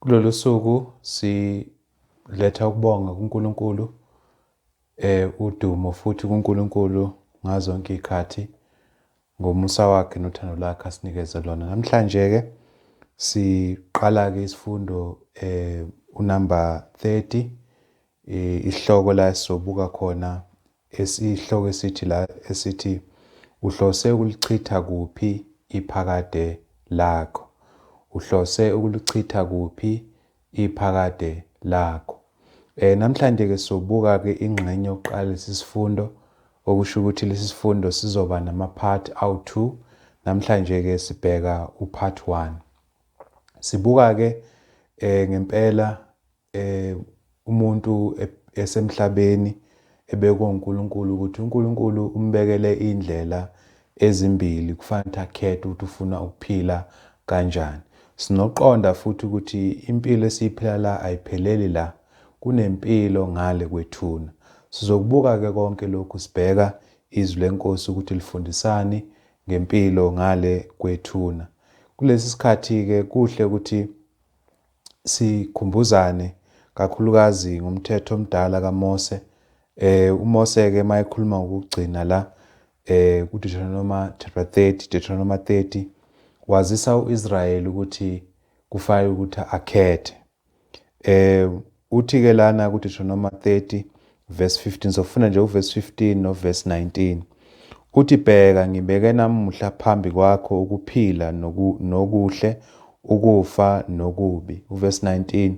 Kulolu suku siletha ukubonga kuNkulunkulu, udumo futhi kuNkulunkulu ngazo zonke izikhathi ngomusa wakhe nothando lwakhe asinikeze lona. Namhlanje-ke siqala-ke isifundo unumber 30, isihloko la sizobuka khona esihloko esithi la esithi uhlose ukulichitha kuphi iphakade lakho. Uhlose ukulichitha kuphi iphakade lakho. Namhlanje ke sizobuka ke ingxenye yokuqala lesi sifundo, okusho ukuthi lesi sifundo sizoba nama part awu-2. Namhlanje ke sibheka u-part 1. Sibuka ke ngempela umuntu esemhlabeni ebekwe uNkulunkulu ukuthi uNkulunkulu umbekele indlela ezimbili, kufanele akhethe ukuthi ufuna ukuphila kanjani. Sinoqonda futhi ukuthi impilo esiyiphila la ayipheleli la, kunempilo ngale kwethuna. Sizokubuka ke konke lokhu sibheka izwi lenkosi ukuthi lifundisani ngempilo ngale kwethuna. Kulesi sikhathi ke kuhle ukuthi sikhumbuzane kakhulukazi ngomthetho omdala kaMose. uMose ke mayekhuluma ngokugcina la kuDeuteronomy chapter 30, Deuteronomy 30, wazisa uIsrayeli ukuthi kufanele ukuthi akhethe. Uthi ke lana kuDeuteronomy 30 verse 15, sofuna nje uverse 15 no verse 19. Uthi bheka ngibeke namuhla phambi kwakho ukuphila nokuhle, ukufa nokubi. Uverse 19,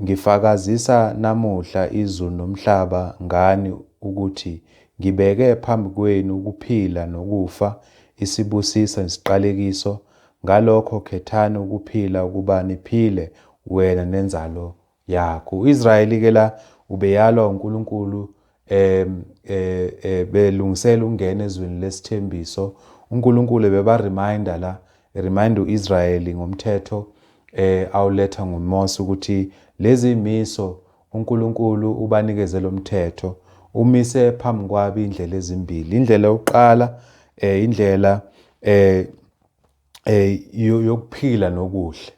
ngifakazisa namuhla izulu nomhlaba ngani ukuthi ngibeke phambi kwenu ukuphila nokufa, isibusiso nesiqalekiso. Ngalokho khethani ukuphila ukuba niphile wena nenzalo yakho. uIsrayeli ke la ubeyalwa uNkulunkulu belungisela ukungena ezweni lesithembiso. uNkulunkulu beba reminder la, remind uIsrayeli ngomthetho awuletha ngoMose ukuthi lezi imiso uNkulunkulu ubanikeze lo mthetho, umise phambi kwabo indlela ezimbili. Indlela yokuqala indlela yokuphila nokuhle,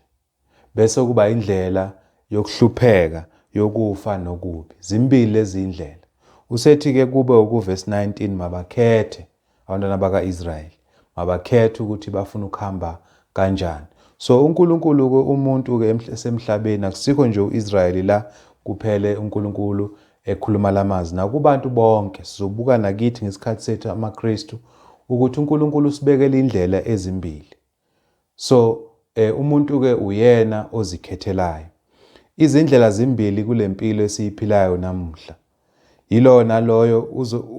bese kuba indlela yokuhlupheka, yokufa nokubi. Zimbili lezi indlela. Usethi ke kube ukuvesi 19, mabakhethe abantwana bakaIsrayeli, mabakhethe ukuthi bafuna ukuhamba kanjani. So uNkulunkulu ke umuntu ke esemhlabeni, akusikho nje uIsrayeli la kuphele uNkulunkulu ekhuluma lamazwi, nakubantu bonke. Sizobuka nakithi ngesikhathi sethu amaKristu ukuthi uNkulunkulu usibekele indlela ezimbili. So umuntu ke uyena ozikhethelayo. Izindlela zimbili kulempilo esiyiphilayo namuhla. Yilona loyo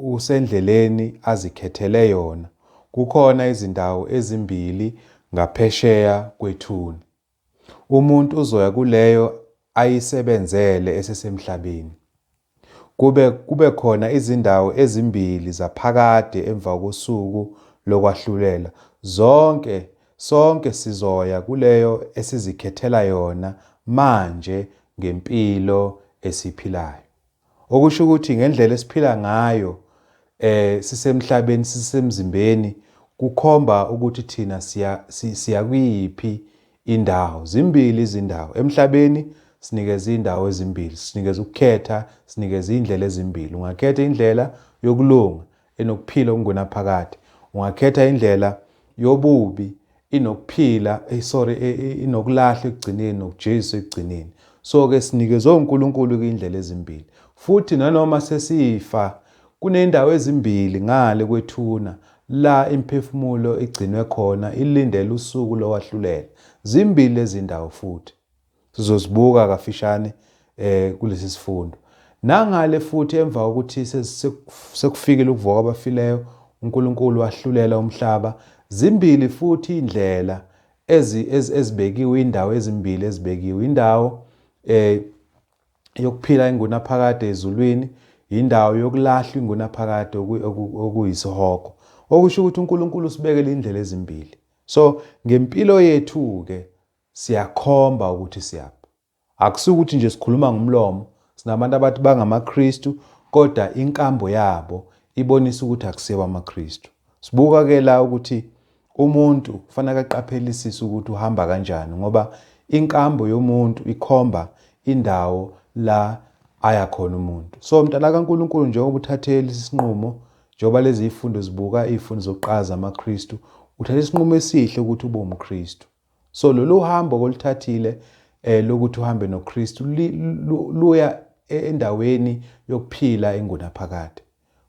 usendleleni azikhethele yona. Kukhona izindawo ezimbili ngaphesheya kwethuna. Umuntu uzoya kuleyo ayisebenzele esesemhlabeni. Kube khona izindawo ezimbili zaphakade emva kosuku lokwahlulela. Zonke sonke sizoya kuleyo esizikhethela yona manje ngempilo esiphilayo. Okusho ukuthi ngendlela esiphila ngayo sisemhlabeni, sisemzimbeni, kukhomba ukuthi thina siya kuyiphi indawo. Zimbili izindawo emhlabeni, sinikeza indawo ezimbili, sinikeza ukukhetha, sinikeza indlela ezimbili. Ungakhetha indlela yokulunga enokuphila okungunaphakade, ungakhetha indlela yobubi inokuphila, inokulahla ekugcineni nokujeziswa ekugcineni. So ke sinikezwe uNkulunkulu indlela ezimbili. Futhi nanoma sesifa kunendawo ezimbili ngale kwethuna la imphefumulo igcinwe khona ilindele usuku lokwahlulela. Zimbili lezi ndawo futhi sizozibuka kafishane kulesi sifundo. Nangale futhi emva kokuthi sekufikile ukuvuka kwabafileyo, uNkulunkulu wahlulela umhlaba. Zimbili futhi indlela ezibekiwe, indawo ezimbili ezibekiwe. Indawo yokuphila ingunaphakade ezulwini, indawo yokulahlwa ingunaphakade okuyisihogo. Okusho ukuthi uNkulunkulu usibekele indlela ezimbili. So ngempilo yethu ke siyakhomba ukuthi siyaphi. Akusukuthi nje sikhuluma ngomlomo, sinabantu abathi bangamaKristu kodwa inkambo yabo ibonisa ukuthi akusibo amaKristu. Sibuka ke la ukuthi umuntu kufanele aqaphelisise ukuthi uhamba kanjani, ngoba Inkambo yomuntu ikhomba indawo la aya khona umuntu. So mntana kaNkulunkulu, njengoba uthathele isinqumo, njengoba lezi zifundo zibuka izifundo zokuqala zamaKristu, uthatha isinqumo esihle ukuthi ube umKristu. So lolu hambo oluthathile lokuthi uhambe noKristu luya endaweni yokuphila engunaphakade.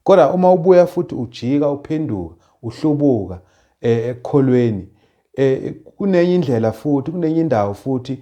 Kodwa uma ubuya futhi ujika, uphenduka, uhlubuka ekukholweni, kunenye indlela futhi, kunenye indawo futhi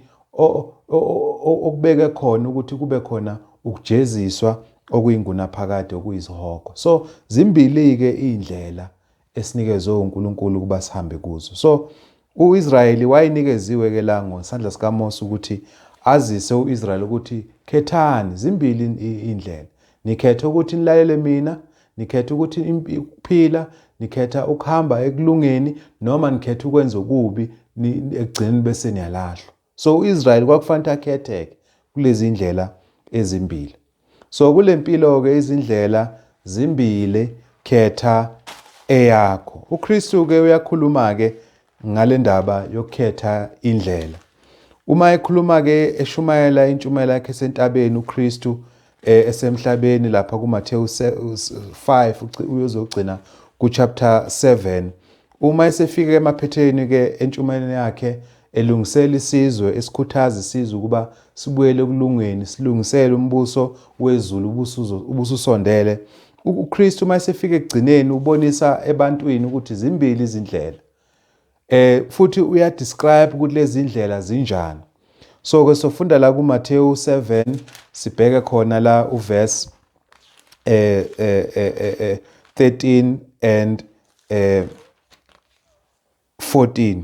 okubeke khona ukuthi kube khona ukujeziswa okuyingunaphakade, okuyisihogo. So zimbili-ke iy'ndlela esinikezwe uNkulunkulu ukuba sihambe kuzo. So uIsrayeli wayenikeziwe ke la ngosandla sikaMose ukuthi azise uIsrayeli ukuthi khethani, zimbili indlela. Nikhetha ukuthi nilalele mina, nikhetha ukuthi ukuphila, nikhetha ukuhamba ekulungeni, noma nikhetha ukwenza okubi, ekugcineni bese niyalahlwa. So uIsrayeli kwakufanele akhetheke kulezi ndlela ezimbili. So kule mpilo-ke izindlela zimbili, khetha eyakho. UKristu-ke uyakhuluma-ke ngale ndaba yokukhetha indlela. Uma ekhuluma-ke eshumayela intshumayelo yakhe esentabeni uKristu esemhlabeni lapha kuMathewu 5 uyozogcina kuchapter 7. Uma esefika emaphethelweni-ke entshumayelweni yakhe, elungisela isizwe, esikhuthaza isizwe ukuba sibuyele ekulungeni, silungisele umbuso wezulu ubususondele. UKristu uma esefika ekugcineni ubonisa ebantwini ukuthi zimbili izindlela. Futhi uyadescribe ukuthi lezi ndlela zinjani. So ke sofunda la kuMathewu 7, sibheke khona la uverse 13 and 14.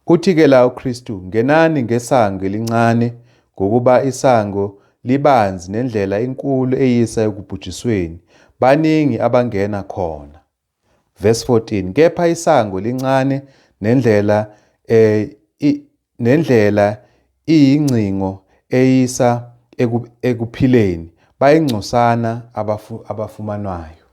Uthi ke la uKristu, ngenani ngesango elincane, ngokuba isango libanzi nendlela inkulu eyisa ekubhujisweni, baningi abangena khona. Verse 14, kepha isango lincane nendlela iyingcingo eyisa ekuphileni, bayingcosana abafumanwayo.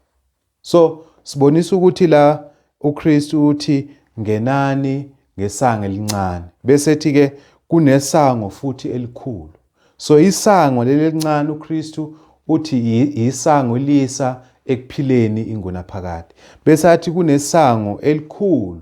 So sibonisa ukuthi la uKristu uthi ngenani ngesango elincane, bese ethi ke kunesango futhi elikhulu. So isango leli elincane uKristu uthi isango elisa ekuphileni ingunaphakade, bese athi kunesango elikhulu,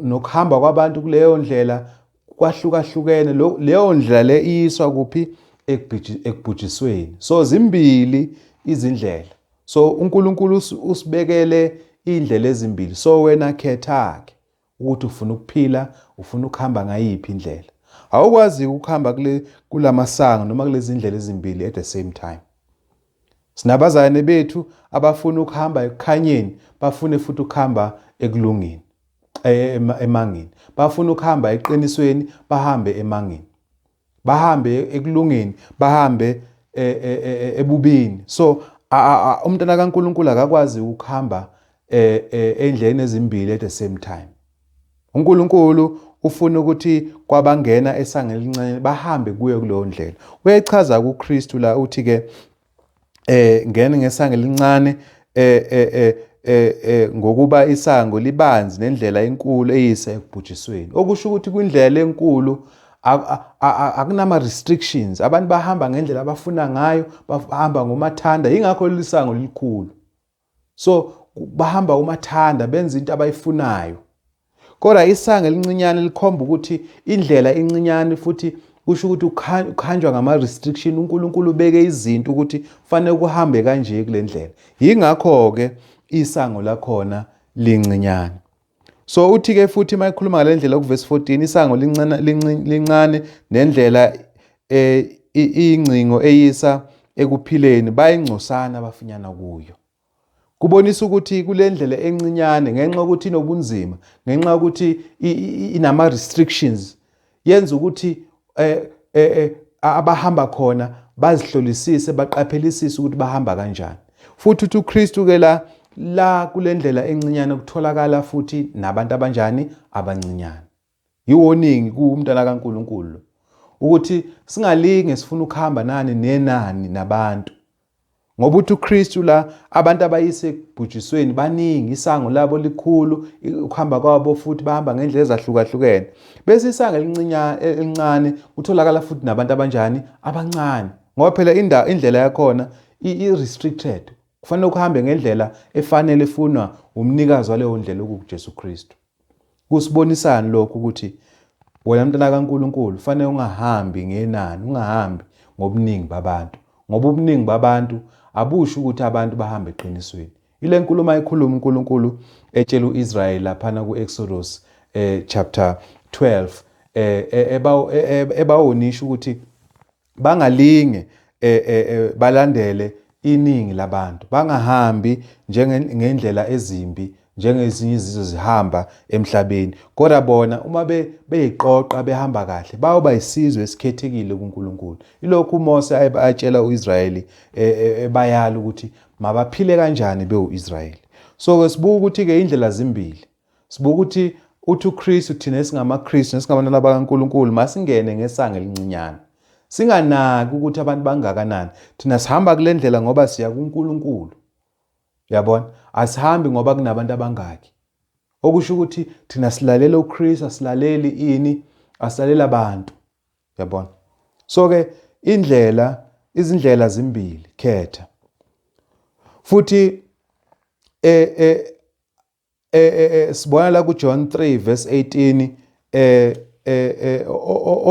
nokuhamba kwabantu kuleyo ndlela kwahlukahlukene. Leyo ndlela le iyiswa kuphi? Ekubhujisweni. So zimbili izindlela. So uNkulunkulu usibekele indlela ezimbili. So wena khetha-ke ukuthi ufuna ukuphila, ufuna ukuhamba ngayiphi indlela. Awukwazi ukuhamba kulamasango noma kulezi ndlela ezimbili at the same time. Sinabazalwane bethu abafuna ukuhamba ekukhanyeni, bafune futhi ukuhamba ekulungeni, emangeni. Bafuna ukuhamba eqinisweni, bahambe emangeni. Bahambe ekulungeni, bahambe ebubini. So umntana kaNkulunkulu akakwazi ukuhamba endleleni ezimbili at the same time. uNkulunkulu ufuna ukuthi kwabangena esangweni elincane bahambe kuyo kuleyo ndlela. Uyayichaza kuKristu la, uthi ke ngene ngesango elincane, ngokuba isango libanzi nendlela enkulu eyisa ekubhujisweni. Okusho ukuthi kwindlela enkulu akunama restrictions, abantu bahamba ngendlela abafuna ngayo, bahamba ngomathanda, yingakho leli sango lilikhulu. So bahamba umathanda, benza into abayifunayo. Kodwa isango elincinyane likhomba ukuthi indlela incinyane, futhi kusho ukuthi kuhanjwa ngama-restriction. uNkulunkulu ubeke izinto ukuthi kufanele kuhambe kanje kule ndlela, yingakho-ke isango lakhona lincinyane. So uthi-ke futhi uma ekhuluma ngale ndlela kuvesi 14, isango lincane nendlela iyingcingo eyisa ekuphileni, bayingcosana abafunyana kuyo. Kubonisa ukuthi kule ndlela encinyane, ngenxa yokuthi inobunzima, ngenxa yokuthi inama-restrictions, yenza ukuthi abahamba khona bazihlolisise, baqaphelisise ukuthi bahamba kanjani. Futhi uthi uKristu ke la kule ndlela encinyane kutholakala futhi nabantu abanjani? Abancinyane. Yiwoningi kuwumntana kaNkulunkulu ukuthi singalinge sifuna ukuhamba nani nenani nabantu. Ngoba uthi uKristu la abantu abayise ekubhujisweni baningi, isango labo likhulu, ukuhamba kwabo futhi bahamba ngendlela ezahlukahlukene. Bese isango elincane kutholakala futhi nabantu abanjani? Abancane. Ngoba phela indawo indlela yakhona i-restricted. Kufanele ukuhambe ngendlela efanele efunwa umnikazi waleyo ndlela okukuJesu Kristu. Kusibonisani lokhu ukuthi wena mntana kaNkulunkulu fanele ungahambi ngenani, ungahambi ngobuningi babantu, ngoba ubuningi babantu abusho ukuthi abantu bahamba eqinisweni. Ile nkulumo ayikhuluma uNkulunkulu etshela uIsrayeli laphana ku-Exodus chapter 12 ebawonisha ukuthi bangalinge balandele iningi labantu, bangahambi njengendlela ezimbi njengezinye izizwe zihamba emhlabeni, kodwa bona uma beyiqoqa behamba kahle bayoba isizwe esikhethekile kuNkulunkulu. Ilokhu uMose atshela uIsrayeli ebayala ukuthi mabaphile kanjani bewuIsrayeli. So ke sibuka ukuthi ke indlela zimbili. Sibuka ukuthi uthi uKristu thina esingamaKristu nesingabantwana bakaNkulunkulu masingene ngesango elincinyane. Singanaki ukuthi abantu bangakanani. Thina sihamba kule ndlela ngoba siya kuNkulunkulu. Uyabona? Asihambi ngoba kunabantu abangaki. Okusho ukuthi thina silalela uKristu, asilaleli ini, asilaleli abantu. Uyabona? So ke indlela izindlela zimbili, khetha. Futhi sibona la kuJohn 3 verse 18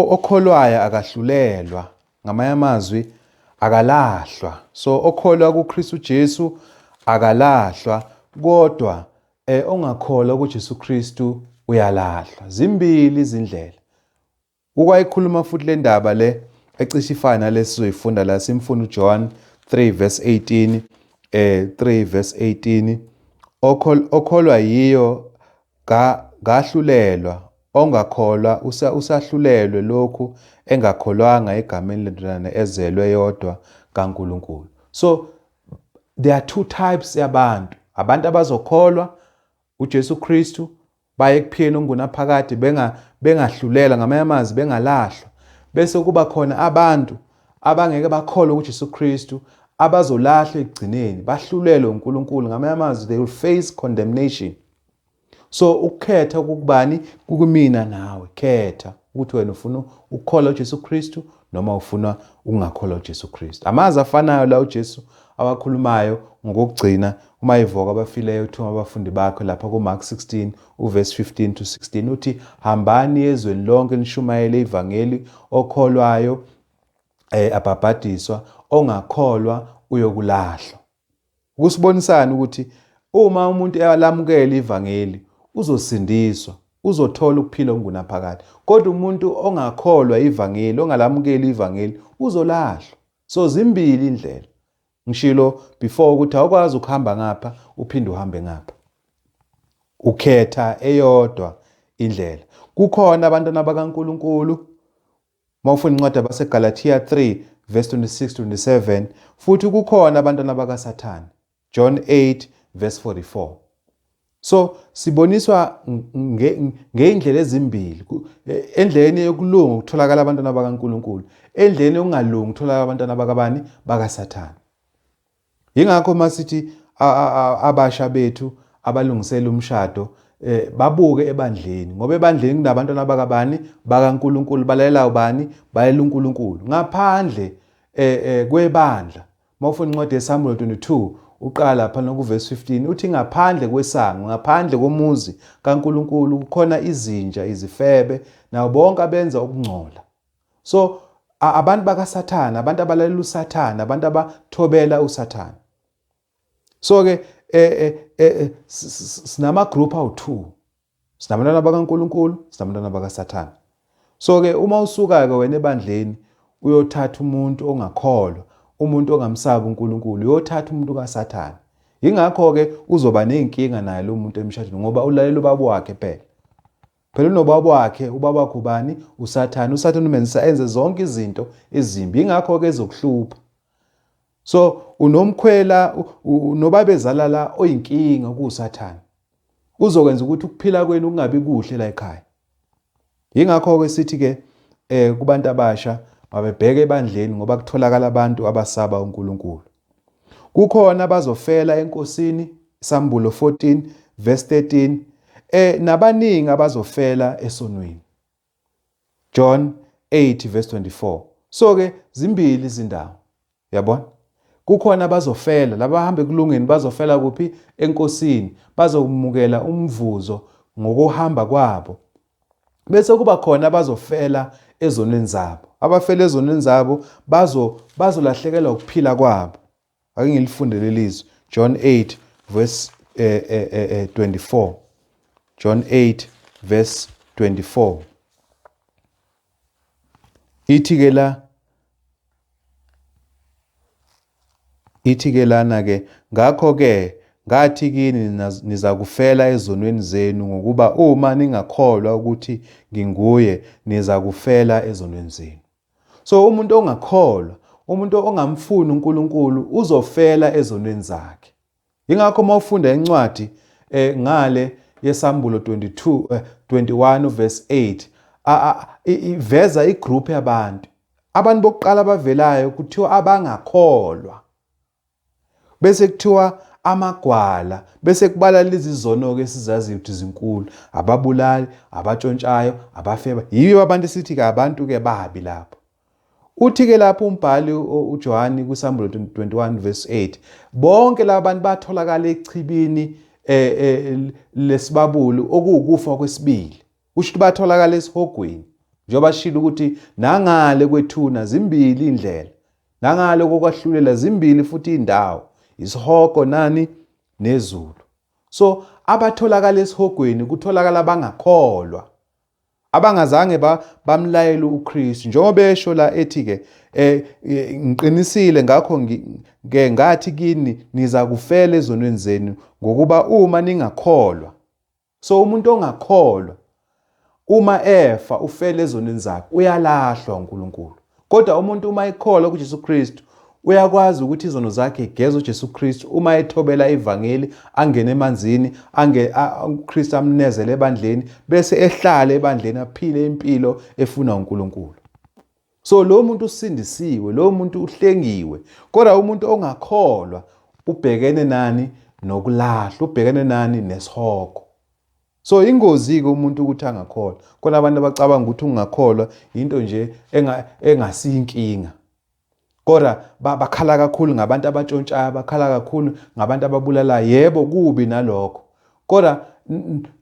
okholwayo akahlulelwa, ngamanye amazwi akalahlwa. So okholwa kuKristu Jesu akalahlwa, kodwa ongakholwa kuJesu Kristu uyalahlwa. Zimbili izindlela. Ukwayikhuluma futhi le ndaba le ecishe ifane nale sizoyifunda la, simfuna uJohn 3 verse 18, 3 verse 18, okholwa yiyo ngahlulelwa, ongakholwa usahlulelwe lokhu engakholwanga egameni lendodana ezelwe yodwa kaNkulunkulu. So there are two types yabantu, abantu abazokholwa uJesu Kristu baye ekuphileni okungunaphakade bengahlulela, ngamanye amazwi bengalahlwa, bese kuba khona abantu abangeke bakholwe kuJesu Kristu abazolahlwa ekugcineni bahlulelwe uNkulunkulu, ngamanye amazwi they will face condemnation. So ukukhetha kukubani? Kukumina nawe. Khetha ukuthi wena ufuna ukukholwa uJesu Kristu noma ufuna ukungakholwa uJesu Kristu. Amazwi afanayo la uJesu awakhulumayo ngokugcina uma evuka abafileyo uthuma abafundi bakhe lapha kuMark 16 uverse 15 to 16, uthi hambani ezweni lonke nishumayele ivangeli, okholwayo abhabhadiswa, ongakholwa uyokulahlwa. Kusibonisana ukuthi uma umuntu elamukela ivangeli uzosindiswa, uzothola ukuphila okungunaphakade, kodwa umuntu ongakholwa ivangeli, ongalamukeli ivangeli uzolahlwa. So zimbili indlela. Ngishilo before ukuthi awukwazi ukuhamba ngapha uphinde uhambe ngapha, ukhetha eyodwa indlela. Kukhona abantwana bakaNkulunkulu, mawufunda incwadi yabaseGalatia 3 verse 26 27, futhi kukhona abantwana bakaSathane, John 8 verse 44. So siboniswa ngeindlela ezimbili. Endleleni yokulunga kutholakala abantwana bakaNkulunkulu, endleleni yokungalungi kutholakala abantwana bakabani? BakaSathane. Yingakho masithi abasha bethu abalungisela umshado babuke ebandleni, ngoba ebandleni kunabantwana bakabani? BakaNkulunkulu. Balalela ubani? Balalela uNkulunkulu. Ngaphandle kwebandla, mawufunda incwadi yeSamuel 22 uqala lapha nokuvesi 15, uthi ngaphandle kwesango, ngaphandle komuzi kaNkulunkulu kukhona izinja, izifebe, nabo bonke abenza ukungcola. So abantu bakaSathane, abantu abalalela uSathane, abantu abathobela uSathane. So ke sinama group awu2, sinabantwana bakaNkulunkulu, sinabantwana bakaSathane. So ke uma usuka ke wena ebandleni uyothatha umuntu ongakholwa, umuntu ongamsabi uNkulunkulu, uyothatha umuntu kaSathane. Yingakho ke uzoba nezinkinga naye lo muntu emshadweni, ngoba ulalela ubaba wakhe phela. Phela unobaba wakhe, ubaba wakhe ubani? USathane. USathane umenzisa enze zonke izinto ezimbi. Yingakho ke ezokuhlupha. So unomkhwela, unobabezala la oyinkinga kuSathane. Uzokwenza ukuthi ukuphila kwenu kungabi kuhle la ekhaya. Yingakho ke sithi ke kubantu abasha mabebheke ebandleni, ngoba kutholakala abantu abasaba uNkulunkulu. Kukhona abazofela eNkosini, Isambulo 14 verse 13, nabaningi abazofela esonweni. John 8 verse 24. So ke zimbili izindawo. Yabona? Kukhona abazofela, laba bahamba ekulungeni bazofela kuphi? ENkosini. Bazokumukela umvuzo ngokuhamba kwabo. Bese kuba khona abazofela ezonweni zabo. Abafela ezonweni zabo bazolahlekelwa ukuphila kwabo. Ake ngilifunde leli zwi. John 8 verse 24. John 8 verse 24. Ithi ke la, ithi ke lana ke, ngakho ke ngathi kini nizakufela ezonweni zenu, ngokuba uma ningakholwa ukuthi nginguye nizakufela ezonweni zenu. So umuntu ongakholwa, umuntu ongamfuni uNkulunkulu uzofela ezonweni zakhe. Ingakho uma ufunda incwadi ngale yeSambulo 22, 21 verse 8, iveza igroup yabantu. Abantu bokuqala abavelayo kuthiwa abangakholwa. Bese kuthiwa amagwala, bese kubala lezi zono ke esizaziyo ukuthi zinkulu, ababulali, abatshontshayo, abafeba. Yiyo abantu esithi ke abantu ke babi lapho. Uthi ke lapho umbhali uJohani kwiSambulo 21 verse 8, bonke laba bantu batholakala echibini lesibabuli okuwukufa kwesibili. Kusho ukuthi batholakala esihogweni, njengoba shilo ukuthi nangale kwethuna zimbili indlela, nangale kokwahlulela zimbili futhi indawo, isihogo nani nezulu. So abatholakala esihogweni kutholakala abangakholwa, abangazange bamlayele uKristu, njengoba esho la ethi ke ngiqinisile ngakho ke ngathi kini niza kufela ezonweni zenu, ngokuba uma ningakholwa. So umuntu ongakholwa uma efa ufele ezonweni zakhe, uyalahlwa uNkulunkulu. Kodwa umuntu uma ekholwa kuJesu Kristu uyakwazi ukuthi izono zakhe igeze uJesu Kristu uma ethobela ivangeli, angene emanzini, uKristu amnezele ebandleni, bese ehlale ebandleni aphile impilo efuna uNkulunkulu. So lo muntu usindisiwe, lo muntu uhlengiwe. Kodwa umuntu ongakholwa ubhekene nani? Nokulahlwa, ubhekene nani? Nesihogo. So ingozi-ke umuntu ukuthi angakholwa. Khona abantu abacabanga ukuthi ukungakholwa into nje engasiyinkinga. Kodwa bakhala kakhulu ngabantu abatshontshayo, bakhala kakhulu ngabantu ababulalayo. Yebo, kubi nalokho. Kodwa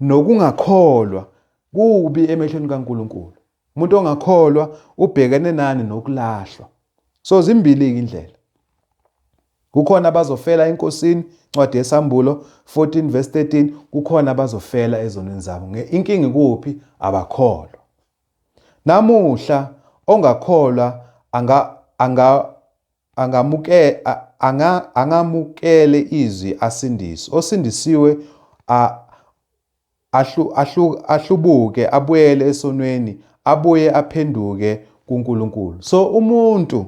nokungakholwa kubi emehlweni kaNkulunkulu. Umuntu ongakholwa ubhekene nani? Nokulahlwa. So zimbili-ke indlela. Kukhona abazofela eNkosini, incwadi yeSambulo 14 verse 13, kukhona abazofela ezonweni zabo. Inkinga ikuphi? Abakholwa. Namuhla ongakholwa angamukele izwi asindiswe. Osindisiwe ahlubuke abuyele esonweni, abuye aphenduke kuNkulunkulu. So umuntu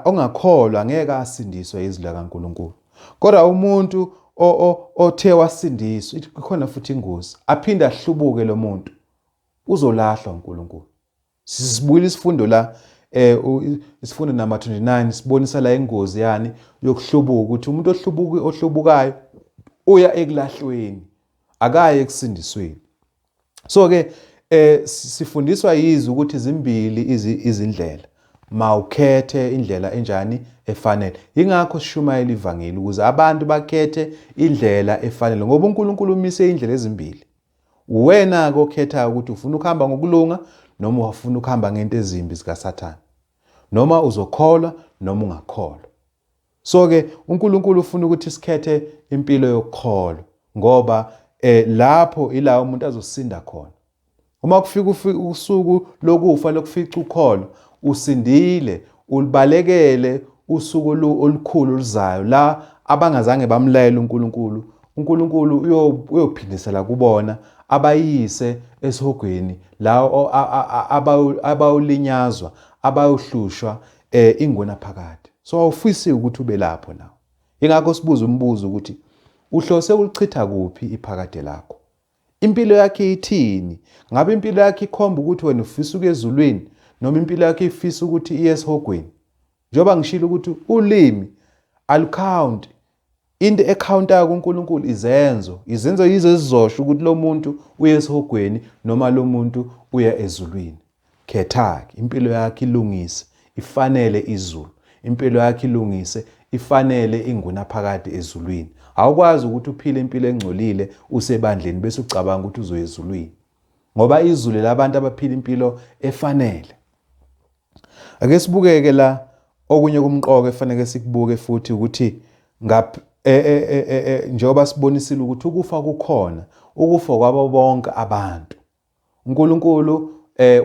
ongakholwa ngeke asindiswe izwi likaNkulunkulu. Kodwa umuntu othe wasindiswa, ikhona futhi ingozi, aphinde ahlubuke lo muntu, uzolahlwa uNkulunkulu. Sisibuyile isifundo la, isifundo number 29 sibonisa la ingozi yani yokuhlubuka, ukuthi umuntu ohlubukayo uya ekulahlweni, akayi ekusindisweni. So ke sifundiswa yizwi ukuthi zimbili izindlela, mawukhethe indlela enjani efanele. Ingakho sishumayela ivangeli ukuze abantu bakhethe indlela efanele, ngoba uNkulunkulu umise indlela ezimbili. Uwena-ke okhethayo ukuthi ufuna ukuhamba ngokulunga noma ufuna ukuhamba ngento ezimbi zikaSathane, noma uzokholwa noma ungakholwa. So-ke uNkulunkulu ufuna ukuthi sikhethe impilo yokukholwa, ngoba lapho ila umuntu azosinda khona. Uma kufika usuku lokufa lokufica ukholo, usindile, ulibalekele usuku olukhulu oluzayo la abangazange bamlayele uNkulunkulu. uNkulunkulu uyophindisela kubona abayise esihogweni la abayolinyazwa, abayohlushwa ingona phakade. So awufisi ukuthi ube lapho nawe. Ingakho sibuza umbuzo ukuthi uhlose ukulichitha kuphi iphakade lakho? Impilo yakhe ithini? Ngabe impilo yakhe ikhomba ukuthi wena ufisa ukuya ezulwini noma impilo yakhe ifisa ukuthi iye esihogweni? Njengoba ngishilo ukuthi ulimi Alukhawunti. Into ekhawuntayo kuNkulunkulu izenzo. Izenzo yizo ezizosho ukuthi lo muntu uye esihogweni noma lo muntu uya ezulwini. Khetha-ke, impilo yakho ilungise, ifanele izulu. Impilo yakho ilungise, ifanele ingunaphakade ezulwini. Awukwazi ukuthi uphile impilo engcolile usebandleni bese ucabanga ukuthi uzoya ezulwini. Ngoba izulu labantu abaphila impilo efanele. Ake sibukeke la okunye kumqoka efanele sikubuke futhi ukuthi ngap e, e, e, njengoba sibonisile ukuthi ukufa kukhona, ukufa kwabo bonke abantu. uNkulunkulu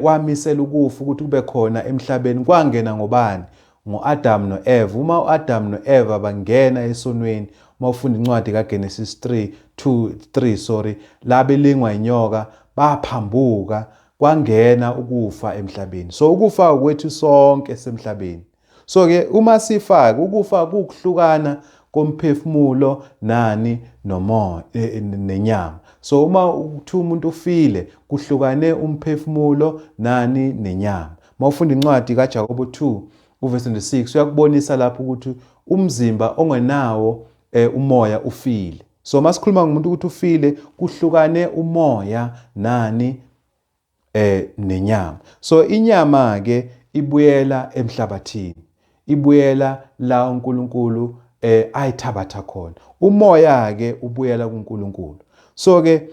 wamisela ukufa ukuthi kube khona emhlabeni kwangena ngobani? Ngo-Adam no-Eva. Uma u-Adam no-Eva bangena esonweni, uma ufunda incwadi kaGenesis 3 2 3 sorry, la belingwa inyoka baphambuka kwangena ukufa emhlabeni. So ukufa kwethu sonke semhlabeni. So ke uma sifaka ukufa kukuhlukana komphefumulo nani nomoya e, e, nenyama. So uma kuthiwa umuntu ufile kuhlukane umphefumulo nani nenyama. Uma ufunda incwadi kaJakobo 2 uverse 26 uyakubonisa lapho ukuthi umzimba ongenawo eh, umoya ufile. So masikhuluma ngomuntu ukuthi ufile kuhlukane umoya nani nenyama. So inyama ke ibuyela emhlabathini. Ibuyela la uNkulunkulu ayithabatha khona. Umoya ke ubuyela kuNkulunkulu. So ke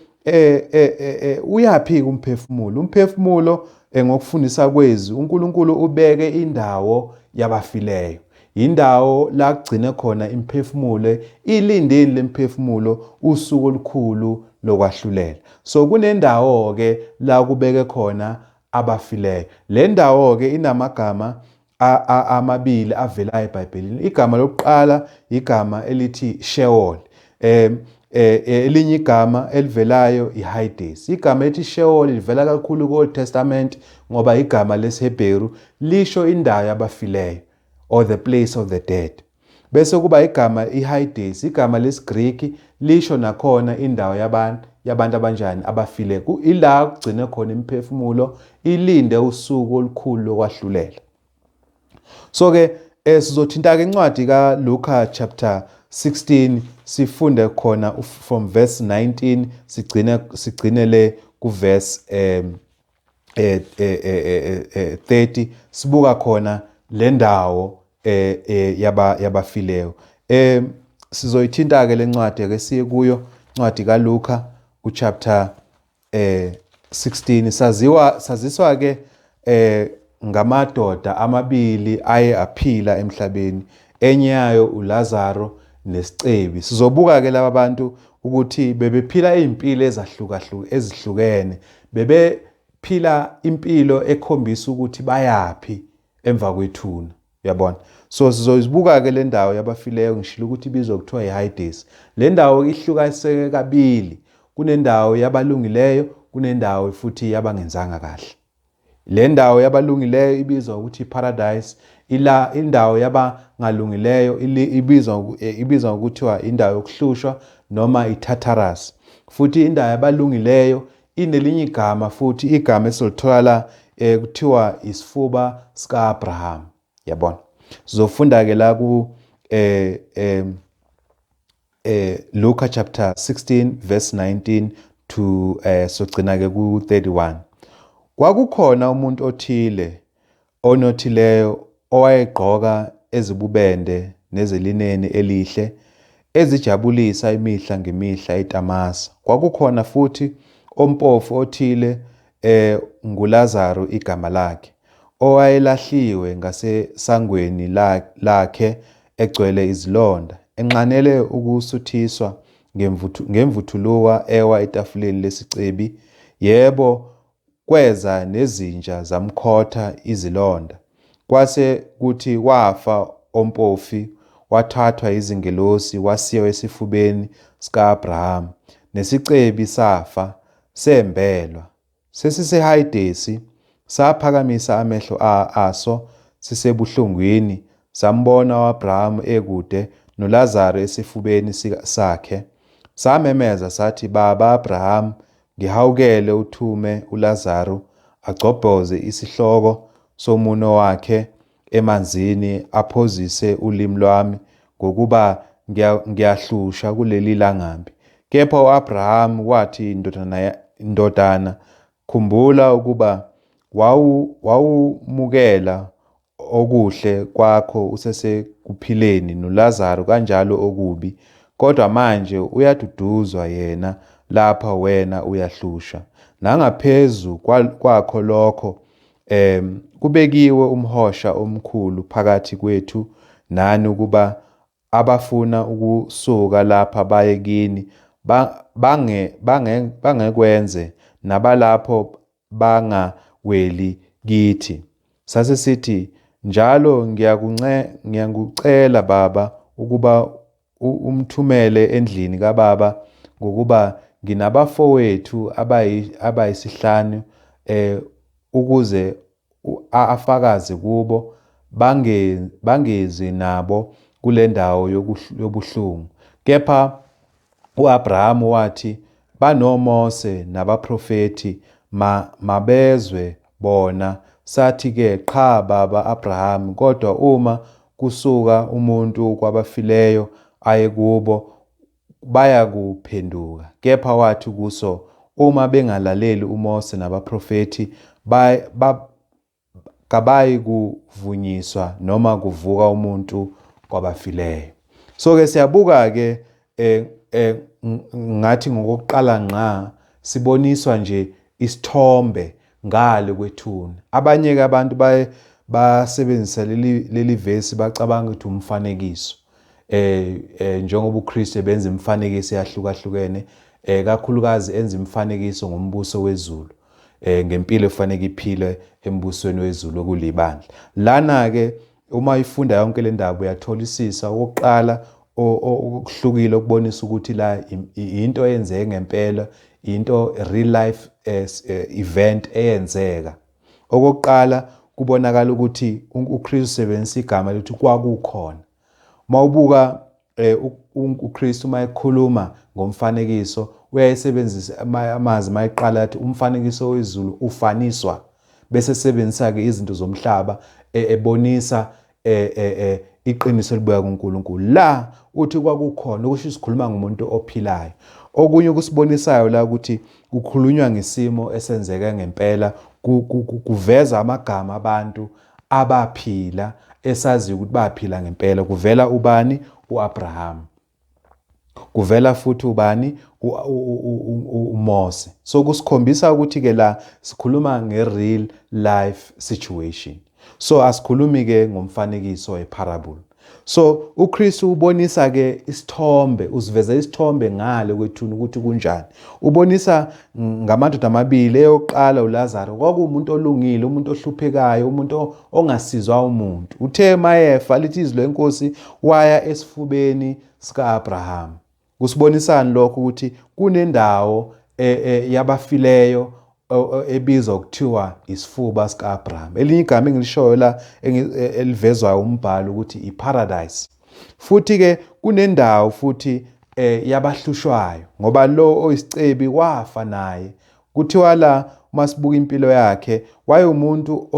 uyaphi umphefumulo? Umphefumulo ngokufundisa kwezwi uNkulunkulu ubeke indawo yabafileyo. Indawo la kugcine khona imiphefumulo ilindeni lemphefumulo usuku olukhulu lokwahlulela. So kunendawo ke la kubeke khona abafileyo. Le ndawo ke inamagama amabili avelayo eBhayibhelini. Igama lokuqala igama elithi Sheol. Elinye igama elivelayo iHades. Igama elithi Sheol livela kakhulu ku-Old Testament ngoba igama lesiHebheru lisho indawo yabafileyo or the place of the dead. Bese kuba igama iHades, igama lesiGriki lisho nakhona indawo yabantu yabantu abanjani abafile. Ila kugcine khona imiphefumulo ilinde usuku olukhulu lokwahlulela. So ke sizothinta ke incwadi kaLuka chapter 16 sifunde khona from verse 19 sigcine le ku verse 30 sibuka khona le ndawo yabafileyo. Sizoyithinta ke lencwadi ke siye kuyo, incwadi kaLuka uchapter 16. Saziwa saziswa ke ngamadoda amabili aye aphila emhlabeni, enye yayo uLazaro nesicebi. Sizobuka ke laba bantu ukuthi bebephila izimpilo ezahlukahluka ezihlukene, bebephila impilo ekhombisa ukuthi bayapi emva kwethuna, uyabona. So sizoyibuka ke le ndawo yabafileyo. Ngishilo ukuthi ibizwa kuthiwa iHades. Le ndawo ihlukaniseke kabili, kunendawo yabalungileyo, kunendawo futhi yabangenzanga kahle. Le ndawo yabalungileyo ibizwa ukuthi iParadise, ila indawo yabangalungileyo ibizwa ngokuthiwa indawo yokuhlushwa noma iTartarus. Futhi indawo yabalungileyo inelinye igama futhi, igama esilithola la kuthiwa isifuba sika-Abraham, yabona. Sizofunda ke la ku Luka chapter 16 verse 19 to sogcina ke ku 31. Kwakukhona umuntu othile onothileyo owayegqoka ezibubende nezelineni elihle, ezijabulisa imihla ngemihla etamasa. Kwakukhona futhi ompofu othile nguLazaru igama lakhe, owayelahliwe ngasesangweni lakhe egcwele izilonda, enxanele ukusuthiswa ngemvuthuluka ewa etafuleni lesicebi. Yebo, kweza nezinja zamkhotha izilonda. Kwase kuthi wafa ompofi, wathathwa izingelosi wasiwa esifubeni sika-Abrahama. Nesicebi safa, sembelwa. SesiseHayidesi, saphakamisa amehlo aso sisebuhlungwini, sambona u-Abrahamu ekude noLazaru esifubeni sakhe. Samemeza sathi, Baba Abrahamu, ngihawukele uthume uLazaru agcobhoze isihloko somuno wakhe emanzini aphozise ulimi lwami, ngokuba ngiyahlusha kuleli langabi. Kepha u-Abrahamu wathi, ndodana, khumbula ukuba wawumukela okuhle kwakho usesekuphileni, noLazaru kanjalo okubi, kodwa manje uyaduduzwa yena lapha, wena uyahlusha. Nangaphezu kwakho lokho, kubekiwe umhosha omkhulu phakathi kwethu nani, ukuba abafuna ukusuka lapha baye kini bangekwenze, nabalapho bangaweli kithi. Sase sithi, njalo ngiyakucela baba ukuba umthumele endlini kababa, ngokuba nginabafowethu abayisihlanu, ukuze afakaze kubo, bangezi nabo kule ndawo yobuhlungu. Kepha u-Abrahamu wathi, banoMose nabaprofethi, mabezwe bona. Sathi-ke, qha baba Abrahamu, kodwa uma kusuka umuntu kwabafileyo aye kubo, bayakuphenduka. Kepha wathi kuso, uma bengalaleli uMose nabaprofethi, kabayi kuvunyiswa noma kuvuka umuntu kwabafileyo. So-ke siyabuka-ke ngathi ngokokuqala ngqa siboniswa nje isithombe ngale kwethuna. Abanye-ke abantu baye basebenzisa leli vesi bacabanga ukuthi umfanekiso. Njengoba uKristu ebenza imifanekiso eyahlukahlukene, kakhulukazi enza imifanekiso ngombuso wezulu, ngempilo efanele iphile embusweni wezulu okulibandla. Lana-ke uma ifunda yonke le ndaba uyatholisisa okokuqala okuhlukile okubonisa ukuthi la into eyenzeke ngempela, into real life event eyenzeka. Okokuqala kubonakala ukuthi uKristu usebenzisa igama elithi kwakukhona. Mawubuka uKristu uma ekhuluma ngomfanekiso uyayisebenzisa amazwi mayeqala athi umfanekiso wezulu ufaniswa, bese esebenzisa-ke izinto zomhlaba ebonisa iqiniso elibuya kuNkulunkulu. La uthi kwakukhona, okusho sikhuluma ngomuntu ophilayo. Okunye okusibonisayo la ukuthi kukhulunywa ngesimo esenzeke ngempela, kuveza amagama abantu abaphila esaziyo ukuthi baphila ngempela. Kuvela ubani? U-Abraham. Kuvela futhi ubani? uMose. So kusikhombisa ukuthi ke la sikhuluma nge-real life situation. So asikhulumi ke ngomfanekiso eparable. So uKristu ubonisa ke isithombe, usiveza isithombe ngale kwethuna ukuthi kunjani. Ubonisa ngamadoda amabili, eyokuqala uLazaro kwakuwumuntu olungile, umuntu ohluphekayo, umuntu ongasizwa umuntu. Uthe mayefa lithi izwi lenkosi waya esifubeni sika-Abraham. Kusibonisani lokho? Ukuthi kunendawo yabafileyo ebizwa kuthiwa isifuba sika-Abraham. Elinye igama engilishoyo la elivezwayo umbhalo ukuthi iparadise. Futhi-ke kunendawo futhi yabahlushwayo, ngoba lo oyisicebi wafa naye. Kuthiwa la uma sibuka impilo yakhe wayewumuntu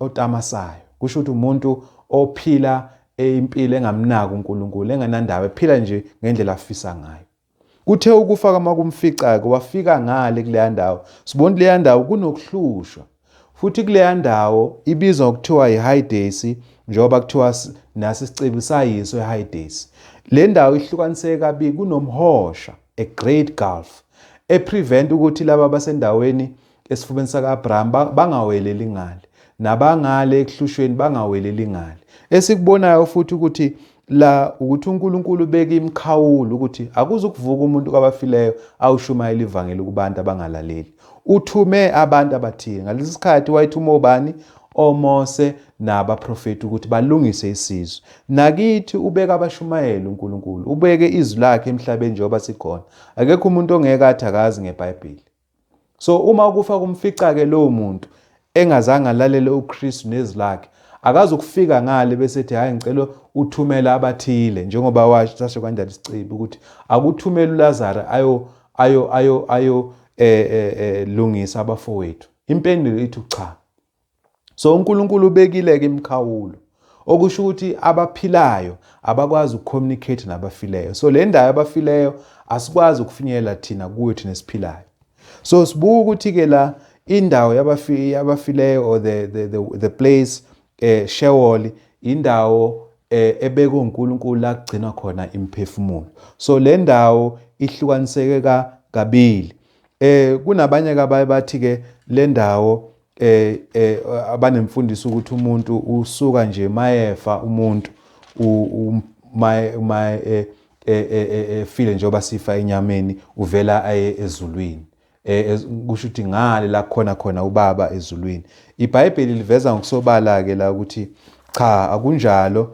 otamasayo. Kusho ukuthi umuntu ophila impilo engamnaki uNkulunkulu, engenandaba, ephila nje ngendlela afisa ngayo. Kuthe ukufa kama kumfica-ke wafika ngale kuleya ndawo. Sibona kuleya ndawo kunokuhlushwa. Futhi kuleya ndawo ibizwa ngokuthiwa iHayidesi, njengoba kuthiwa nasi isicebi sayiso eHayidesi. Le ndawo ihlukaniseke kabili, kunomhosha, a great gulf, eprevent ukuthi laba abasendaweni esifubeni saka-Abraham bangaweleli ngale, nabangale ekuhlushweni bangaweleli ngale. Esikubonayo futhi ukuthi la ukuthi uNkulunkulu ubeka imikhawulo ukuthi akuzukuvuka umuntu kwabafileyo awushumayela ivangeli kubantu abangalaleli. Uthume abantu abathile. Ngalesi sikhathi wayethuma obani? OMose nabaprofeti ukuthi balungise isizwe. Nakithi ubeka abashumayeli uNkulunkulu, ubeke izwi lakhe emhlabeni njengoba sikhona. Akekho umuntu ongeke athi akazi ngeBhayibheli. So uma ukufa kumfica-ke lowo muntu engazange alalele uKristu nezwi lakhe, akazukufika ngale bese ethi hhayi ngicela uthumele abathile, njengoba washo sasho kanjalo isicebi ukuthi akuthumele uLazaro ayo lungisa abafowethu. Impendulo ithi cha. So uNkulunkulu ubekile-ke imikhawulo. Okusho ukuthi abaphilayo abakwazi ukucommunicate nabafileyo. So le ndawo abafileyo asikwazi ukufinyelela thina kuyo thina esiphilayo. So sibuka ukuthi ke la indawo yabafileyo or the place Sheol, indawo ebekwe uNkulunkulu la kugcinwa khona imiphefumulo. So le ndawo ihlukaniseke kabili. Kunabanye ke abaye bathi ke le ndawo abanemfundiso ukuthi umuntu usuka nje mayefa umuntu efile njengoba sifa enyameni uvela aye ezulwini. Kusho ukuthi ngale la khona khona ubaba ezulwini. IBhayibheli liveza ngokusobala ke la ukuthi cha, akunjalo.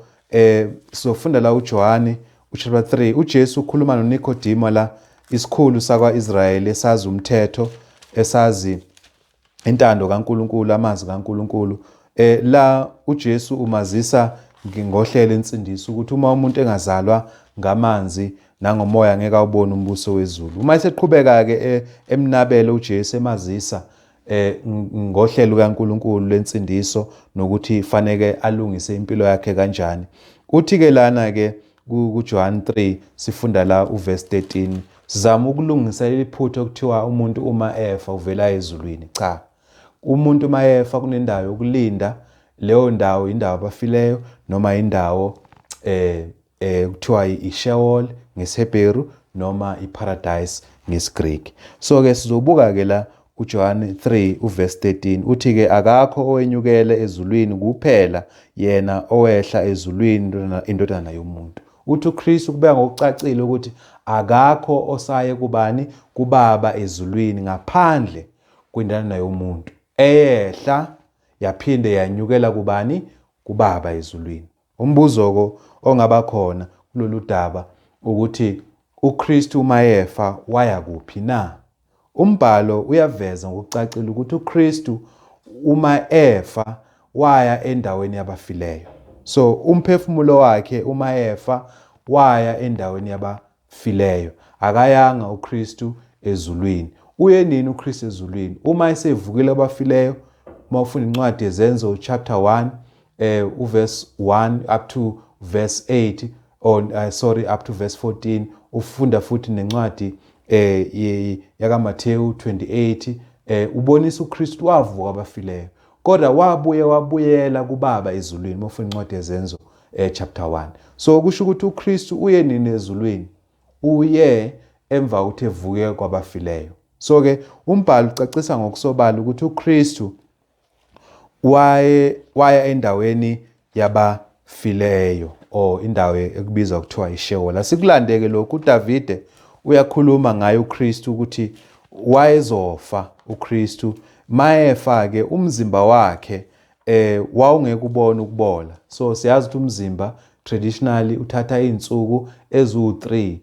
Sofunda la uJohane uchapter 3, uJesu ukhuluma noNikodemo la, isikhulu sakwaIsrayeli esazi umthetho, esazi intando kaNkuluNkulu, amazwi kaNkuluNkulu. La uJesu umazisa ngohlelo insindiso ukuthi uma umuntu engazalwa ngamanzi nangomoya ngeke awubone umbuso wezulu. Uma eseqhubeka ke emnabele uJesu emazisa ngohlelo kaNkuluNkulu lensindiso nokuthi faneke alungise impilo yakhe kanjani. Uthi ke lana ke kuJohn 3 sifunda la uverse 13, sizama ukulungisa iphutha okuthiwa umuntu uma efa uvela ezulwini. Cha, umuntu uma efa kunendawo yokulinda. Leyo ndawo indawo abafileyo noma indawo kuthiwa iSheol ngesiHebheru noma iParadise ngesiGreek. So ke sizobuka ke la uJohn 3 uverse 13, uthi ke akakho owenyukele ezulwini kuphela yena owehla ezulwini, indodana yomuntu. Uthi uKristu kubeka ngokucacile ukuthi akakho osaye kubani, kubaba ezulwini, ngaphandle kwendodana yomuntu eyehla yaphinde yanyukela kubani, kubaba ezulwini. Umbuzo ko ongaba khona kulolu daba ukuthi uKristu uma efa waya kuphi na? Umbhalo uyaveza ngokucacile ukuthi uKristu uma efa waya endaweni yabafileyo. So umphefumulo wakhe uma efa waya endaweni yabafileyo, akayanga uKristu ezulwini. Uye nini uKristu ezulwini? Uma esevukile abafileyo. Uma ufunda incwadi yeZenzo chapter 1 uverse 1 up to verse 8 or sorry, up to verse 14, ufunda futhi nencwadi yakaMathewu 28, ubonisa uKristu wavuka abafileyo kodwa wabuye wabuyela kubaba ezulwini, uma ufunda incwadi yeZenzo chapter 1. So kusho ukuthi uKristu uye nini ezulwini? Uye emva kokuthi evuke kwabafileyo. So ke umbhalo ucacisa ngokusobala ukuthi uKristu waya endaweni yabafileyo or indawo ekubizwa kuthiwa iSheol. Asikulandeke lokhu, uDavide uyakhuluma ngaye uKristu ukuthi wayezofa uKristu. Mayefa ke umzimba wakhe wawungeke ubone ukubola. So siyazi ukuthi umzimba traditionally uthatha izinsuku eziwu3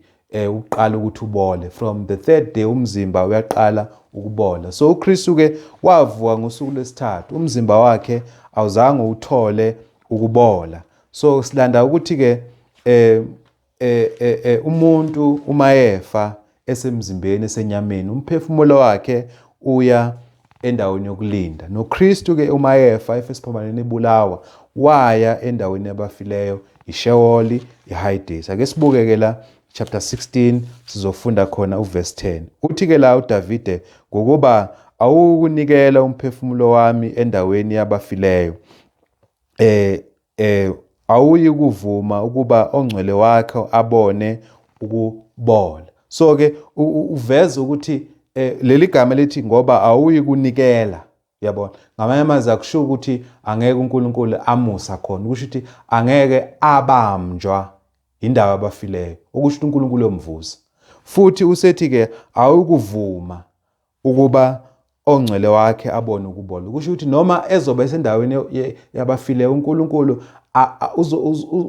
uqala ukuthi ubole. From the third day umzimba uyaqala ukubola. So uKristu ke wavuka ngosuku lwesithathu, umzimba wakhe awuzange uthole ukubola. So silanda ukuthi ke umuntu uma efa esemzimbeni, esenyameni, umphefumulo wakhe uya endaweni yokulinda. NoKristu ke uma efa esiphambanweni ebulawa waya endaweni yabafileyo, iSheol, iHades. Ake sibuke ke la chapter 16, sizofunda khona uverse 10. Uthi ke la uDavide, ngokuba awukunikela umphefumulo wami endaweni yabafileyo, awuyi kuvuma ukuba ongcwele wakhe abone ukubola. So ke uveza ukuthi leli gama lithi ngoba awuyi kunikela, uyabona, ngamanye amazwi akusho ukuthi angeke uNkulunkulu amusa khona, kusho ukuthi angeke abamjwa indawo abafileyo, okusho ukuthi uNkulunkulu uyomvusa. Futhi usethi ke awukuvuma ukuba ongcwele wakhe abone ukubola, kusho ukuthi noma ezoba esendaweni yabafileyo uNkulunkulu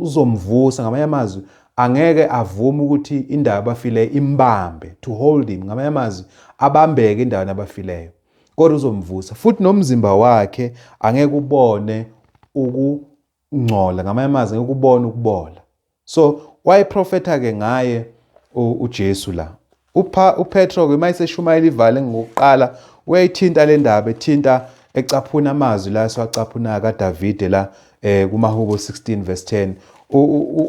uzomvusa. Ngamanye amazwi angeke avume ukuthi indawo yabafileyo imbambe, to hold him, ngamanye amazwi abambeke endaweni yabafileyo, kodwa uzomvusa. Futhi nomzimba wakhe angeke ubone ukungcola, ngamanye amazwi angeke ubone ukubola. So wayeprofetha ke ngaye uJesu la. UPetro ke mayeseshumayela ivale ngokuqala uyayithinta le ndaba, ethinta ecaphuna amazwi la esiwacaphuna kaDavide la. kumaHubo 16 verse 10.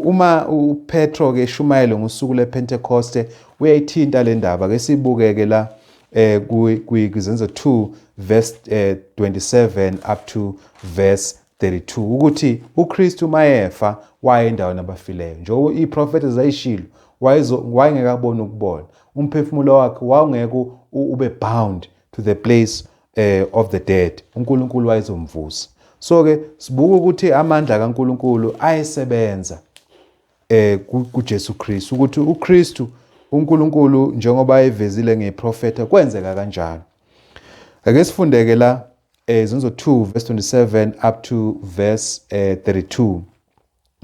Uma uPetro ke eshumayele ngosuku lePentecoste, uyayithinta le ndaba. Ke sibukeke la kwiZenzo 2 verse 27 up to verse 32, ukuthi uKristu mayefa waye endaweni abafileyo, njengoba iprofeti zayishilo, wayengeke abone ukubona, umphefumulo wakhe wawungeke ube bound to the place of the dead, uNkulunkulu wayezomvusa. So ke sibuka ukuthi amandla kaNkulunkulu ayesebenza kuJesu Kristu, ukuthi uKristu uNkulunkulu njengoba evezile ngeprofeta kwenzeka kanjalo. Ake sifundeke la Zenzo 2 verse 27 up to verse 32.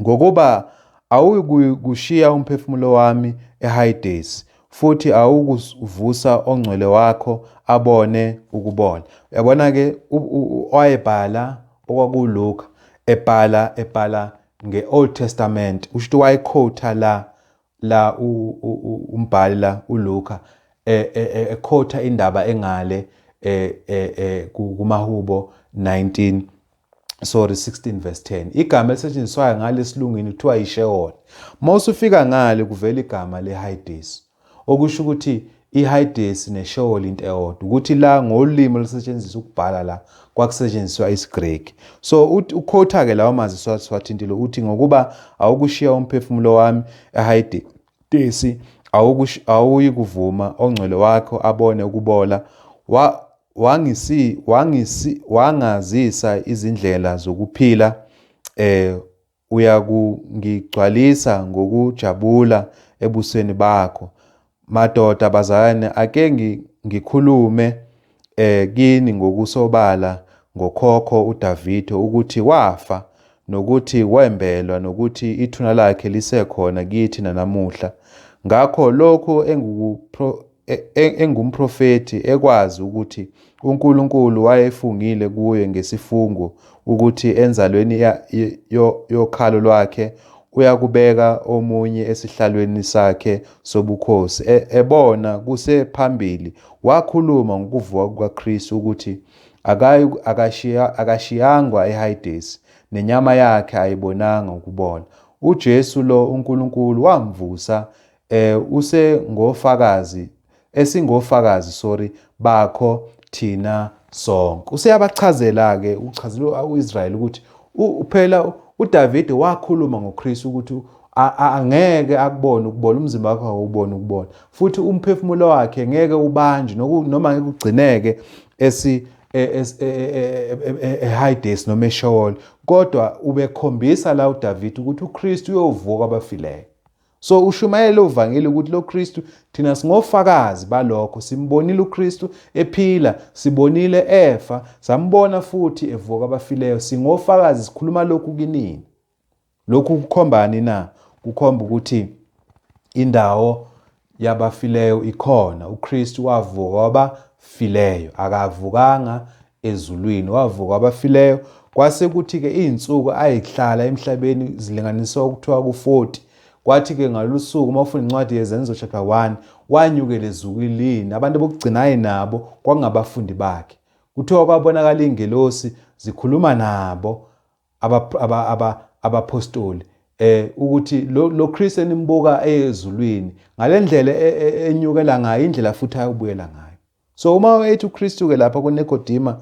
Ngokuba awuyikushiya umphefumulo wami eHayidesi, futhi awukuvusa ongcwele wakho abone ukubola. Uyabona ke, wayebhala okwakuLuka, ebhala nge-Old Testament, usho ukuthi wayequota la umbhali la uLuka equota indaba engale kumaHubo 19, sorry, 16 verse 10. Igama elisetshenziswayo ngale esilungwini kuthiwa iSheol. Uma usufika ngale kuvela igama leHades, okusho ukuthi iHades neSheol into eyodwa, ukuthi la ngolimi olusetshenziswa ukubhala la kwakusetshenziswa isiGreek. So uquota ke lawo mazwi siwathintile, uthi ngokuba awukushiya umphefumulo wami eHades, awuyikuvuma ongcwele wakho abone ukubola, wa wangisi wangisi wangazisa izindlela zokuphila, uyakungigcwalisa ngokujabula ebusweni bakho. Madoda bazalwane, ake ngikhulume kini ngokusobala ngokhokho uDavide, ukuthi wafa nokuthi wembelwa nokuthi ithuna lakhe lisekhona kithi nanamuhla. Ngakho lokhu engumprofethi ekwazi ukuthi uNkulunkulu wayefungile kuye ngesifungo ukuthi enzalweni yokhalo lwakhe uyakubeka omunye esihlalweni sakhe sobukhosi, ebona kusephambili wakhuluma ngokuvuka kukaKristu, ukuthi akashiyangwa eHayidesi, nenyama yakhe ayibonanga ukubola. UJesu lo uNkulunkulu wamvusa, usengofakazi, esingofakazi, sorry, bakho thina sonke. Useyabachazela ke, uchazela uIsrael ukuthi phela uDavid wakhuluma ngoKristu ukuthi angeke akubone ukubona, umzimba wakhe awubone ukubona, futhi umphefumulo wakhe ngeke ubanjwe noma ngeke ugcineke esi eHades noma eSheol, kodwa ubekhombisa la uDavid ukuthi uKristu uyovuka abafileyo. So ushumayela uvangeli ukuthi lo Kristu thina singofakazi balokho, simbonile uKristu ephila, sibonile efa, sambona futhi evuka abafileyo, singofakazi, sikhuluma lokhu kinini. Lokhu kukhombani na? Kukhomba ukuthi indawo yabafileyo ikhona. uKristu wavuka wabafileyo, akavukanga ezulwini, wavuka wabafileyo. Kwase kuthi-ke iy'nsuku ayihlala emhlabeni zilinganiswa okuthiwa ku-40. Kwathi-ke ngalolu suku, uma ufunda incwadi yeZenzo chapter 1, wanyukela ezulwini. Abantu bokugcina nabo kwakungabafundi bakhe. Kuthiwa kwabonakala iy'ngelosi zikhuluma nabo abapostoli, ukuthi lo Kristu enimbuka ezulwini ngalendlela enyukela ngayo, indlela futhi ayobuyela ngayo. So uma ethi uKristu ke lapha kuNikodema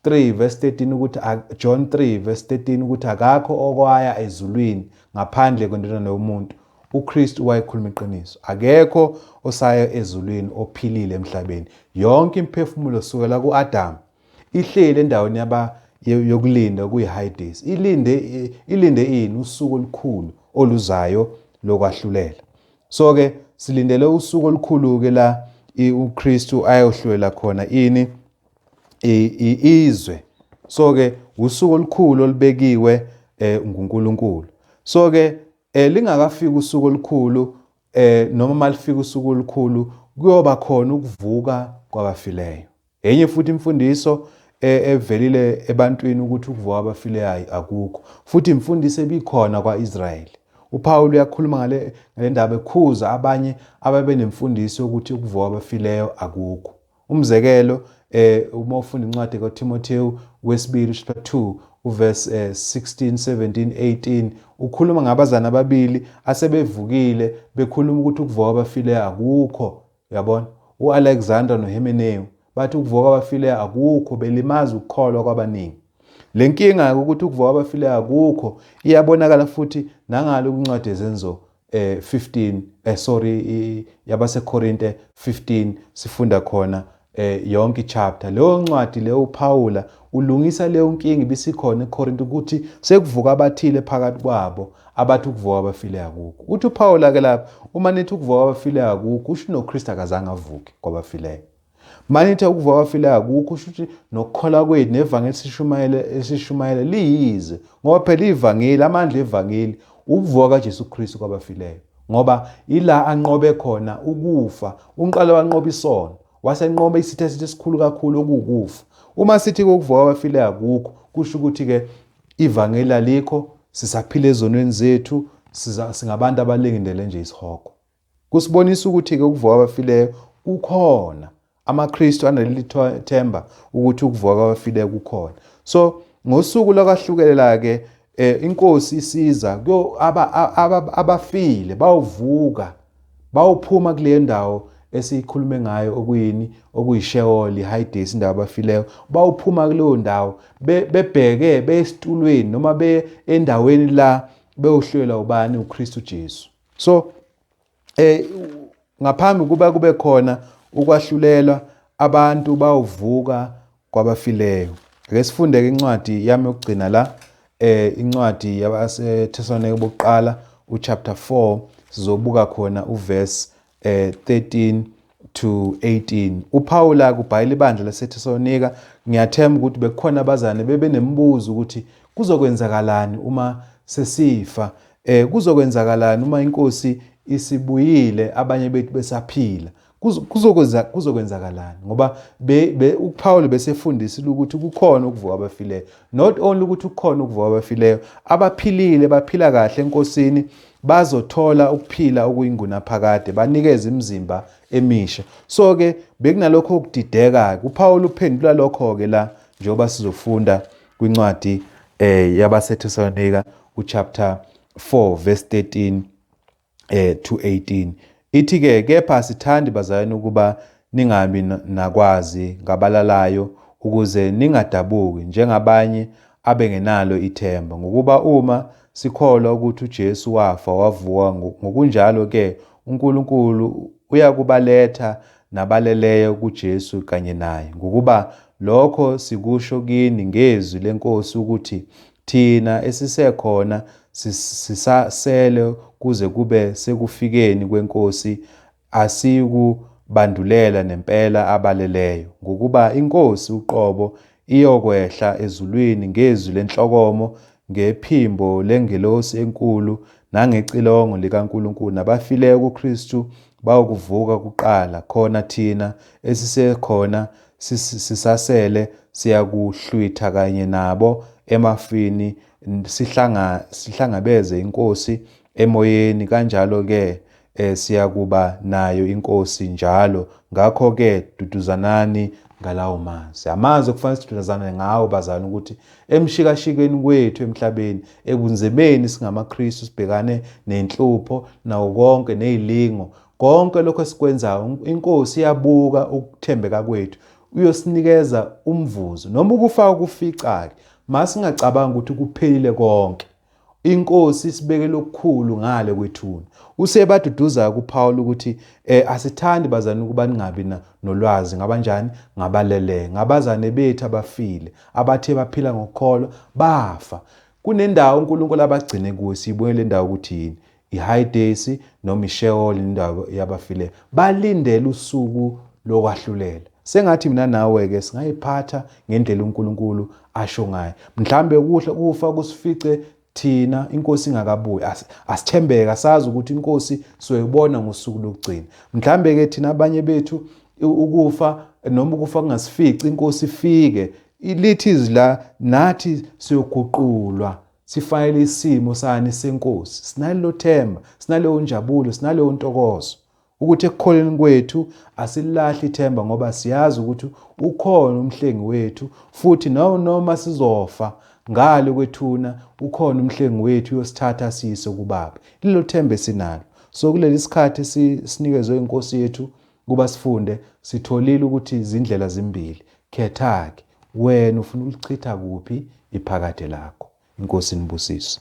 3 verse 13 ukuthi, John 3 verse 13, ukuthi akakho okwaya ezulwini ngaphandle kwendodana yomuntu, uKristu wayekhuluma iqiniso. Akekho osaya ezulwini ophilile emhlabeni. Yonke imphefumulo sukela kuAdam ihleli endaweni yaba yokulinda kuyi-Hades, ilinde ini? Usuku olukhulu oluzayo lokwahlulela. So ke silindele usuku olukhulu ke la uKristu ayohlulela khona ini? Izwe. So ke usuku olukhulu olubekiwe nguNkulunkulu. So ke lingakafiki usuku olukhulu, noma malifika usuku olukhulu, kuyoba khona ukuvuka kwabafileyo. Enye futhi imfundiso evelile ebantwini ukuthi ukuvuka kwabafileyo akukho, futhi imfundiso ebikhona kwaIsrayeli. UPaul uyakhuluma ngale ndaba, ekhuza abanye ababenemfundiso yokuthi ukuvuka kwabafileyo akukho. Umzekelo, uma ufunda incwadi kaTimotheo wesibili chapter 2 Uverse 16, 17, 18 ukhuluma ngabazana ababili asebevukile bekhuluma ukuthi ukuvuka kwabafileyo akukho. Uyabona, u-Alexander noHimeneyu bathi ukuvuka kwabafileyo akukho, belimaza ukukholwa kwabaningi. Le nkinga ukuthi ukuvuka kwabafileyo akukho iyabonakala futhi nangalo kwincwadi yeZenzo 15, sorry, yabaseKorinte 15, sifunda khona yonke ichapter. Leyo ncwadi leyo uPaula ulungisa leyo nkinga ibisikhona eKorinte ukuthi sekuvuka abathile phakathi kwabo abathi ukuvuka kwabafileyo akukho. Uthi uPaula ke lapha, uma nithi ukuvuka kwabafileyo akukho, kusho noKristu akazange avuke kwabafileyo. Manithi ukuvuka kwabafileyo akukho, kusho ukuthi nokukholwa kwethu nevangeli esishumayele liyize, ngoba phela ivangeli, amandla evangeli ukuvuka kaJesu Kristu kwabafileyo, ngoba ila anqobe khona ukufa. Unqala wanqoba isono, wasenqoba isitha esithi esikhulu kakhulu okuwukufa. Uma sithi ukuvuka kwabafileyo akukho, kusho ukuthi ke ivangeli alikho, sisaphila ezonweni zethu, singabantu abalindele nje isihogo. Kusibonisa ukuthi ke ukuvuka kwabafileyo kukhona. AmaKristu analeli themba ukuthi ukuvuka kwabafileyo kukhona. So ngosuku lokwahlukelela ke inkosi isiza kuyo abafile bawuvuka, bawuphuma kule ndawo esikhulume ngayo okuyini, okuyiSheol, iHades, indawo abafileyo. Bawuphuma kuleyo ndawo bebheke besitulweni noma be endaweni la beyohlelwa ubani, uKristu Jesu. So ngaphambi kuba kube khona ukwahlulelwa, abantu bawuvuka kwabafileyo. Ake sifunde ke incwadi yami yokugcina la, incwadi yabaseThesalonika bokuqala uchapter 4, sizobuka khona uverse 13 to 18. uPaula kubhayela ibandla laseThesalonika. Ngiyathemba ukuthi bekukhona abazane bebenemibuzo ukuthi kuzokwenzakalani uma sesifa, kuzokwenzakalani uma inkosi isibuyile abanye bethu besaphila, kuzokwenzakalani, ngoba uPaul besefundisile ukuthi kukhona ukuvuka abafileyo. Not only ukuthi kukhona ukuvuka abafileyo, abaphilile baphila kahle enkosini bazothola ukuphila okuyingunaphakade, banikeze imizimba emisha. So ke bekunalokho okudideka, uPaul uphendula lokho ke la njengoba sizofunda kwincwadi yabaseThesalonika uchapter 4 verse 13 to 18. Ithi ke, kepha asithandi bazalwane ukuba ningabi nakwazi ngabalalayo, ukuze ningadabuki njengabanye abengenalo ithemba. Ngokuba uma sikholwa ukuthi uJesu wafa wavuka, ngokunjalo ke uNkulunkulu uyakubaletha nabaleleyo kuJesu kanye naye. Ngokuba lokho sikusho kini ngezwi lenkosi, ukuthi thina esisekhona sisasele kuze kube sekufikeni kwenkosi, asiyikubandulela nempela abaleleyo. Ngokuba inkosi uqobo iyokwehla ezulwini ngezwi lenhlokomo, ngephimbo lengelosi enkulu nangecilongo likaNkulunkulu, nabafileyo kuKristu bayokuvuka kuqala. Khona thina esisekhona sisasele siyakuhlwitha kanye nabo emafini, sihlangabeze inkosi emoyeni, kanjalo ke siyakuba nayo inkosi njalo. Ngakho ke duduzanani ngalawo mazwi. Amazwi okufanele siduduzane ngawo bazalwane, ukuthi emshikashikeni kwethu emhlabeni, ebunzimeni singamaKristu sibhekane nenhlupho nawo konke nezilingo, konke lokho esikwenzayo, inkosi iyabuka ukuthembeka kwethu, uyosinikeza umvuzo. Noma ukufa ukufica-ke, masingacabanga ukuthi kuphelile konke. Inkosi isibekele okukhulu ngale kwethuna. Usebaduduza kuPaul ukuthi asithandi bazane ukuba ningabi nolwazi ngabanjani, ngabalele, ngabazane bethu abafile, abathe baphila ngokukholwa bafa. Kunendawo uNkulunkulu abagcine kuyo, siyibone le ndawo ukuthi yini, iHades noma iSheol, indawo yabafile. Balindele usuku lokwahlulela. Sengathi mina nawe ke singayiphatha ngendlela uNkulunkulu asho ngayo. Mhlambe kuhle ukufa kusifice thina inkosi ingakabuyi. Asithembeke, asazi ukuthi inkosi soyibona ngosuku lokugcina. Mhlambe ke thina abanye bethu ukufa noma ukufa kungasifici, inkosi ifike lithi izwi la, nathi siyoguqulwa sifanele isimo sani senkosi. Sinalelo themba, sinaleyo njabulo, sinaleyo ntokozo ukuthi ekukholeni kwethu asilahli ithemba, ngoba siyazi ukuthi ukhona umhlengi wethu, futhi noma sizofa Ngale kwethuna ukhona umhlengi wethu uyosithatha asiyise kuBaba. Lelo themba esinalo. So kuleli sikhathi sinikezwe inkosi yethu kuba sifunde, sitholile ukuthi izindlela zimbili. Khetha-ke wena ufuna ukulichitha kuphi iphakade lakho. Inkosi inibusise.